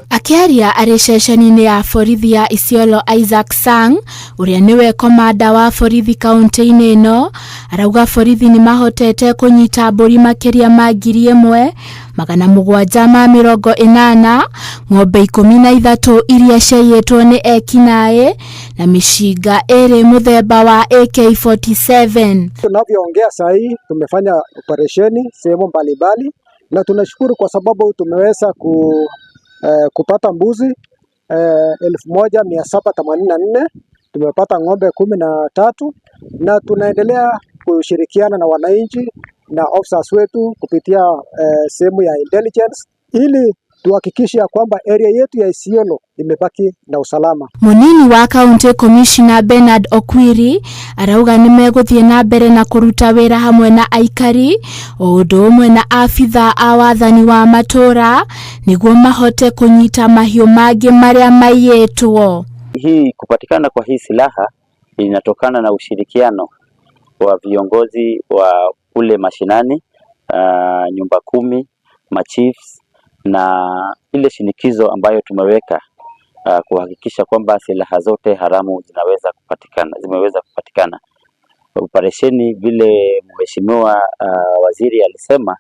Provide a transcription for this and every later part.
Akĩaria arĩ ceceni-inĩ ya borithi ya Isiolo, Isaac Sang ũrĩa nĩwe komanda wa borithi kaunti-inĩ ĩno arauga borithi nĩ mahotete kũnyita mbũri makĩria ma 1780, ng'ombe 13 iria ciaiyĩtwo nĩ ekinaĩ na mĩcinga 2 mũthemba wa AK47. Tunavyoongea saa hii tumefanya operesheni sehemu mbalimbali na tunashukuru kwa sababu tumeweza kupata mbuzi 1784, tumepata ng'ombe 13 na tunaendelea kushirikiana na wananchi na officers wetu kupitia sehemu ya intelligence ili tuhakikishe ya kwamba area yetu ya Isiolo imebaki na usalama. Munini wa County Commissioner Bernard Okwiri arauga nĩ megũthiĩ na mbere na kũruta wĩra hamwe na aikari o ũndũ ũmwe na abitha a wathani wa matũra nĩguo mahote kũnyita mahiũ mangĩ marĩa maiyĩtwo. Hii kupatikana kwa hii silaha inatokana na ushirikiano wa viongozi wa kule mashinani, nyumba kumi, machiefs na ile shinikizo ambayo tumeweka kuhakikisha kwamba silaha zote haramu zinaweza kupatikana, zimeweza kupatikana. Operesheni vile mheshimiwa waziri alisema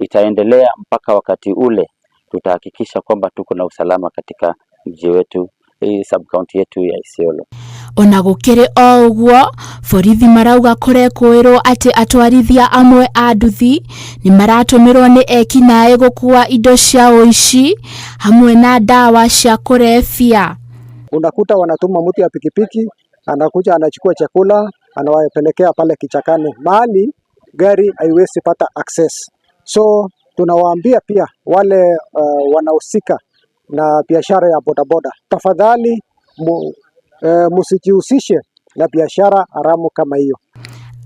itaendelea mpaka wakati ule tutahakikisha kwamba tuko na usalama katika mji wetu, hii sub county yetu ya Isiolo. Ona gũkĩrĩ o ũguo, borithi marauga kũrekũĩrwo atĩ atwarithia amwe a nduthi nĩ maratũmĩrwo nĩ ekinaĩ gũkua indo cia ũici hamwe na ndawa cia kũrebia. Unakuta wanatuma mtu ya pikipiki, anakuja anachukua chakula anawapelekea pale kichakani, mahali gari haiwezi pata access. So tunawaambia pia wale wanahusika na biashara ya bodaboda, tafadhali msijihusishe na biashara haramu kama hiyo.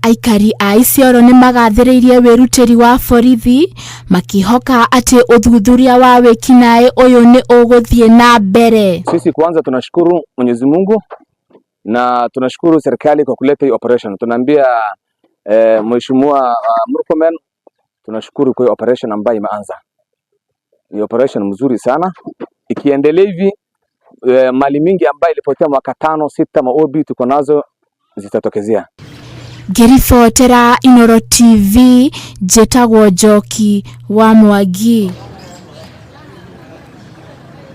Aikari a Isiolo nĩ magathĩrĩirie wĩrutĩri wa borithi makĩhoka atĩ ũthuthuria wa wĩkinaĩ ũyũ nĩ ũgũthiĩ na mbere. Sisi kwanza tunashukuru Mwenyezi Mungu na tunashukuru serikali kwa kuleta hii operation. Tunaambia Mheshimiwa Murkomen tunashukuru kwa hii operation ambayo imeanza. Ni operation mzuri sana. Ikiendelea hivi mali mingi ambayo ilipotea mwaka 5 6 maobi tuko nazo zitatokezea. Ngĩribotera Inooro TV, njĩtagwo Njoki wa Mwangi.